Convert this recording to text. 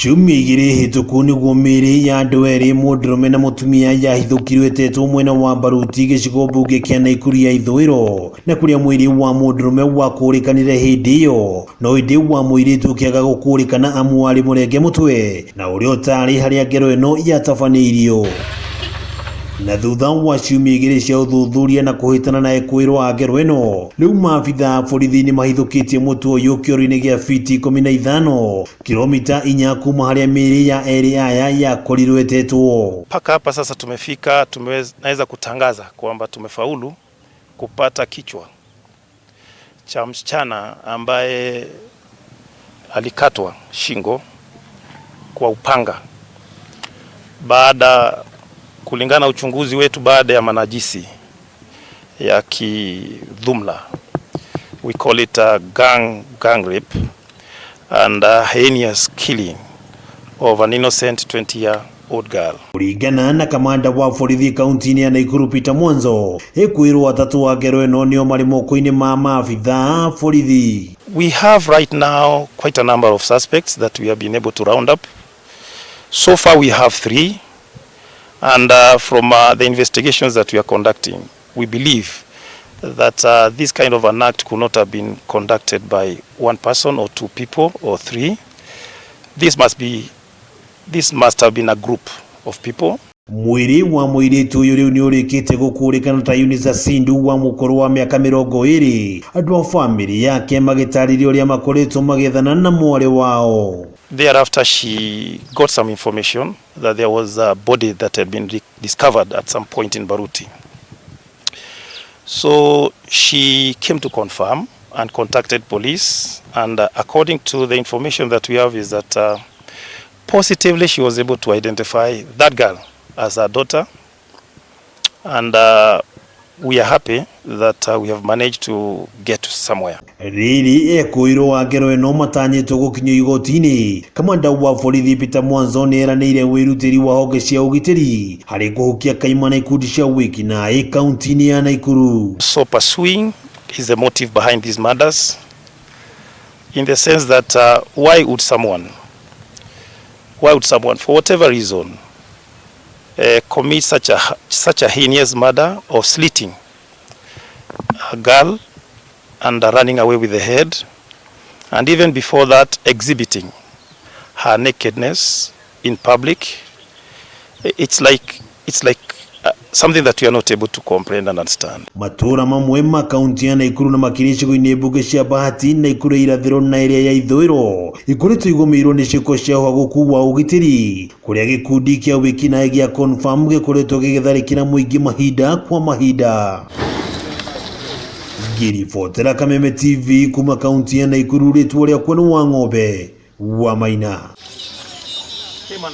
Ciumia 2 hĩtũku nĩguo mĩĩrĩ ya andũ erĩ mũndũrũme na mũtumia yahithũkirwo ĩtetwo mwena wa Baruti gĩcigo mbunge kĩa Naikuru ya ithũĩro na kũrĩa mwĩrĩ wa mũndũrũme wakũrĩkanire hĩndĩ ĩyo no ĩndĩ wa mũirĩtu ũkĩaga gũkũrĩkana amu warĩ mũrenge mũtwe na ũrĩa ũtarĩ harĩa ngero ĩno yatabanĩirio. Na thutha wa ciumia 2 cia ũthuthuria na kũhĩtana na ekũĩrwo a ngero ĩno, rĩu maabitha a borithi nĩ mahithũkĩtie mũtwe ũyũ kĩoro-inĩ gĩa fiti 15 kilomita 4 kuma harĩa mĩĩrĩ ya erĩ aya yakorirwo ĩtetwo. Mpaka hapa sasa tumefika, naweza kutangaza kwamba tumefaulu kupata kichwa cha msichana ambaye alikatwa shingo kwa upanga baada, kulingana na uchunguzi wetu, baada ya manajisi ya kidhuluma, we call it a gang rape and a heinous killing of an innocent 20-year-old girl. Kũringana na kamanda wa borithi kaunti-inĩ ya Naikuru Peter Mwanzo, ĩkwĩrwo atatũ a ngero ĩno nĩo marĩ moko-inĩ ma maabitha a borithi. We have right now quite a number of suspects that we have been able to round up. So far we have 3, and from the investigations that we are conducting, we believe that this kind of an act could not have been conducted by one person or 2 people or 3. This must have been a group of people. Mwĩrĩ wa mũirĩtu ũyũ rĩu nĩ ũrĩkĩte gũkũrĩkana ta Eunice Sindu wa mũkũrũ wa mĩaka 20. Andũ a bamĩrĩ yake magĩtarĩria ũrĩa makoretwo magĩethana na mwarĩ wao. Thereafter she got some information that there was a body that had been discovered at some point in Baruti. So she came to confirm and contacted police, and according to the information that we have is that positively she was able to identify that girl as her daughter, and we are happy that we have managed to get somewhere. Rĩrĩ ekũĩrwo wa ngero ĩno matanyĩtwo gũkinyio igoti-inĩ, kamanda wa borithi Peter Mwanzo nĩ eranĩire wĩrutĩri wa honge cia ũgitĩri harĩ kũhukia kaimana ikundi cia wĩkinaĩ kaunti-inĩ ya Naikuru. So pursuing is the motive behind these murders, in the sense that why would someone for whatever reason commit such a heinous murder of slitting a girl and running away with the head, and even before that exhibiting her nakedness in public? It's like something that we are not able to comprehend and understand. Matura mamwe ma kaunti ya Naikuru na makĩria icigo-inĩ mbunge cia Bahati, Naikuru ya irathĩro na ĩrĩa ya ithũĩro ikoretwo igũmĩirwo nĩ ciĩko cia ũhagũku wa ũgitĩri kũrĩa gĩkundi kĩa wĩkinaĩ gĩa Confirm gĩkoretwo gĩgĩtharĩkĩra mũingĩ mahinda kwa mahinda. Ngĩribotera Kameme TV kuma kaunti ya Naikuru, rĩtwa rĩakwa nĩ Wang'ombe wa Maina. Hey man.